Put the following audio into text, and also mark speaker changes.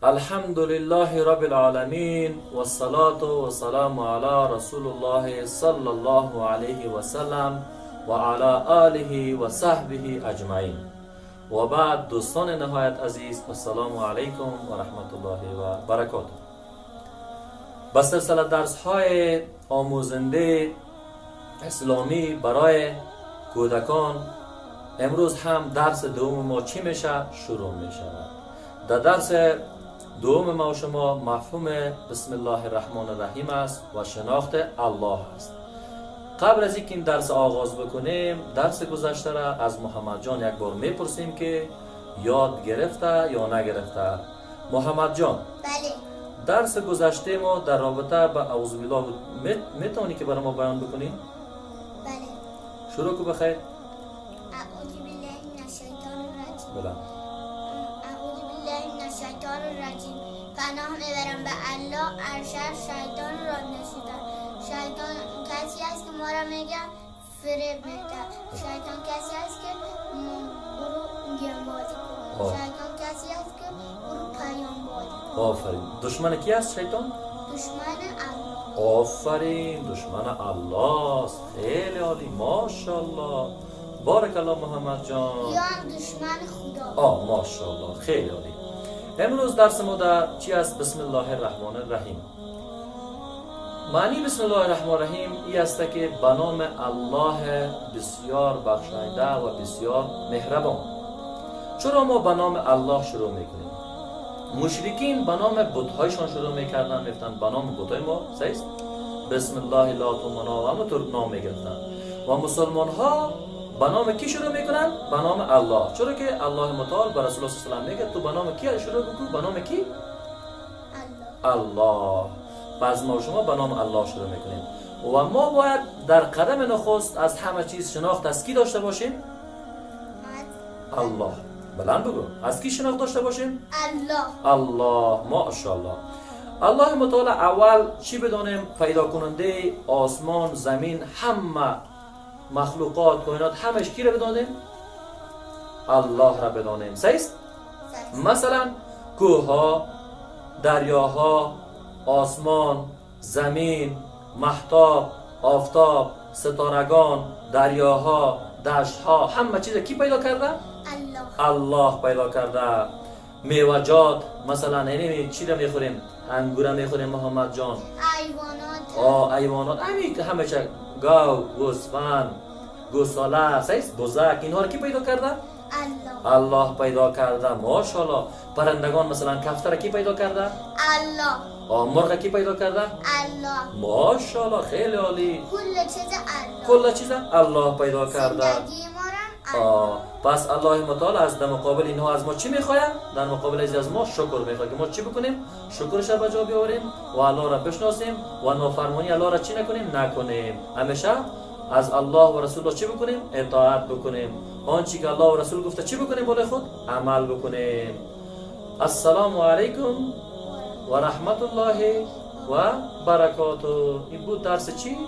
Speaker 1: الحمد لله رب العالمین والصلاة والسلام علی رسول الله صلی الله علیه و سلم و علی آله و صحبه اجمعین و بعد. دوستان نهایت عزیز، السلام علیکم و رحمت الله و برکاته. به سلسله درس های آموزنده اسلامی برای کودکان، امروز هم درس دوم ما چی میشه؟ شروع میشه. در درس دوم ما و شما مفهوم بسم الله الرحمن الرحیم است و شناخت الله است. قبل از اینکه این درس آغاز بکنیم، درس گذشته را از محمد جان یک بار میپرسیم که یاد گرفته یا نگرفته. محمد جان.
Speaker 2: بله.
Speaker 1: درس گذشته ما در رابطه به اعوذ بالله بود. میتونی که برای ما بیان بکنی؟
Speaker 2: بله.
Speaker 1: شروع کو بخیر.
Speaker 2: اعوذ بالله من الشیطان الرجیم.
Speaker 1: بله.
Speaker 2: اعوذ بالله من الشیطان الرجیم. پناه میبرم به الله از شر شیطان رانده شده. شیطان کسی است که ما را میگه فریب میده. شیطان کسی است که برو game بازی کن. شیطان کسی است که برو پیام بازی کن.
Speaker 1: آفرین. دشمن کی است شیطان؟
Speaker 2: دشمن الله.
Speaker 1: آفرین، دشمن الله است. خیلی عالی، ماشاءالله، بارک الله محمد جان.
Speaker 2: یا هم دشمن خدا.
Speaker 1: آه، ماشاءالله، خیلی عالی. امروز درس ما در چی است؟ بسم الله الرحمن الرحیم. معنی بسم الله الرحمن الرحیم ای است که به نام الله بسیار بخشاینده و بسیار مهربان. چرا ما به نام الله شروع میکنیم؟ مشرکین به نام بتهایشان شروع میکردن، میگفتن به نام بتهای ما، صحیح است؟ بسم الله لات و منا و همونطور نام میگرفتن. و مسلمان ها به نام کی شروع میکنن؟ به نام الله. چرا که الله متعال به رسول الله صلی الله علیه و میگه تو به نام کی شروع بکن؟ به نام کی؟
Speaker 2: الله.
Speaker 1: الله. پس ما و شما به نام الله شروع میکنیم و ما باید در قدم نخست از همه چیز شناخت از کی داشته باشیم؟
Speaker 2: از
Speaker 1: الله. بلند بگو، از کی شناخت داشته باشیم؟
Speaker 2: الله.
Speaker 1: الله، ماشاءالله. الله متعال اول چی بدانیم؟ پیدا کننده آسمان، زمین، همه مخلوقات، کائنات، همش کی را بدانیم؟ الله را بدانیم. صحیح است؟
Speaker 2: صحیح.
Speaker 1: مثلا کوه، دریاها، آسمان، زمین، مهتاب، آفتاب، ستارگان، دریاها، دشتها، همه چیز کی پیدا کرده؟
Speaker 2: الله.
Speaker 1: الله پیدا کرده. میوه‌جات مثلا، یعنی چی را میخوریم؟ انگور میخوریم محمد جان.
Speaker 2: حیوانات.
Speaker 1: آه، حیوانات، همین همه چه گاو، گوسفند، گوساله، صحیح است؟ بزک، اینها رو کی پیدا کرده؟
Speaker 2: الله.
Speaker 1: الله پیدا کرده، ماشاءالله. پرندگان، مثلا کفتر کی پیدا کرده؟
Speaker 2: الله.
Speaker 1: آه، مرغ کی پیدا کرده؟
Speaker 2: الله.
Speaker 1: ماشاءالله، خیلی عالی.
Speaker 2: کل چیز الله.
Speaker 1: کل چیز الله پیدا کرده.
Speaker 2: زندگی ما را هم الله.
Speaker 1: آه، پس الله متعال از در مقابل اینها از ما چی میخواید؟ در مقابل از ما شکر میخواد که ما چی بکنیم؟ شکرش را به جا بیاوریم و الله را بشناسیم و نافرمانی الله را چی نکنیم؟ نکنیم. همیشه از الله و رسول الله چی بکنیم؟ اطاعت بکنیم. آنچه که الله و رسول گفته چی بکنیم؟ بالای خود عمل بکنیم. السلام علیکم و رحمت الله و برکاته. این بود درس چی؟